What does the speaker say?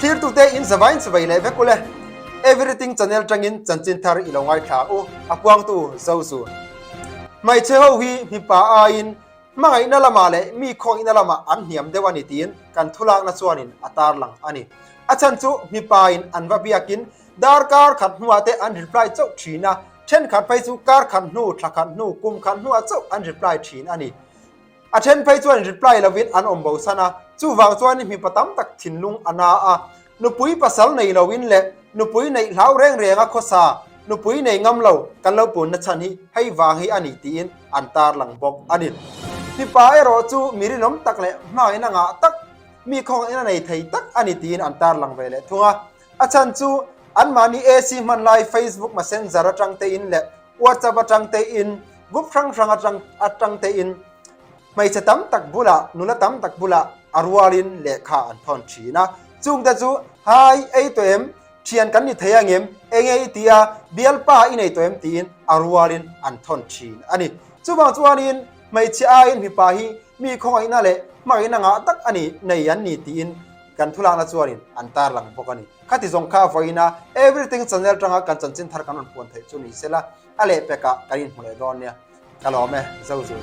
thlirtute in zavain chuvei leh vek ule. Everything channel tangin chanchin thar i lo ngaithla u, a puangtu Zozun. Hmeichhe ho hi mipa aiin hmangaihna lamah leh mi khawngihna lamah an hniam deuh a ni tiin kan thulakna chuanin a tarlang a ni. A chhan chu mipain an va biakin darkar khat hnuah te an reply chauh thin a, thenkhat phei chu kar khat hnu, thla khat hnu, kum khat hnuah chauh an reply thin a ni. A then phei chuan reply lovin an awm bo san a, chuvang chuan mipa tam tak thinlung a na a, nupui pasal nei loin leh nupui neih hlau reng reng a khawsa, nupui nei ngam lo kan lo punna chhan hi hei vang hi a ni tiin an tarlang bawk a ni. Mipa erawh chu mi rinawm tak leh hmangaihna ngah tak, mi khawngaihna nei thei tak a ni tiin an tarlang ve leh thung a, a chhan chu anmahni AC hman lai Facebook Messenger atang tein leh WhatsApp atang tein, group hrang hrang atang atang tein hmeichhe tam tak bulah, nula tam tak bulah a rualin lehkha an thawn thin a. Chungte chu, Hi, ei tawh em? Thian kan ni thei angem? Enge i ti a? Bialpa i nei tawh em? tiin a rualin an thawn thin a ni. Chuvang chuanin hmeichhe aiin mipa hi mi khawngaihna leh hmangaihna ngah tak a ni nei an ni tiin kan thulakna chuanin an tarlang bawk a ni. Khati zawng kha vawiina Everything channel tanga kan chanchin thar kan rawn puan theih chu ni sela, a lehpekah kan inhmu leh dawn nia. Ka lawm e, Zozui.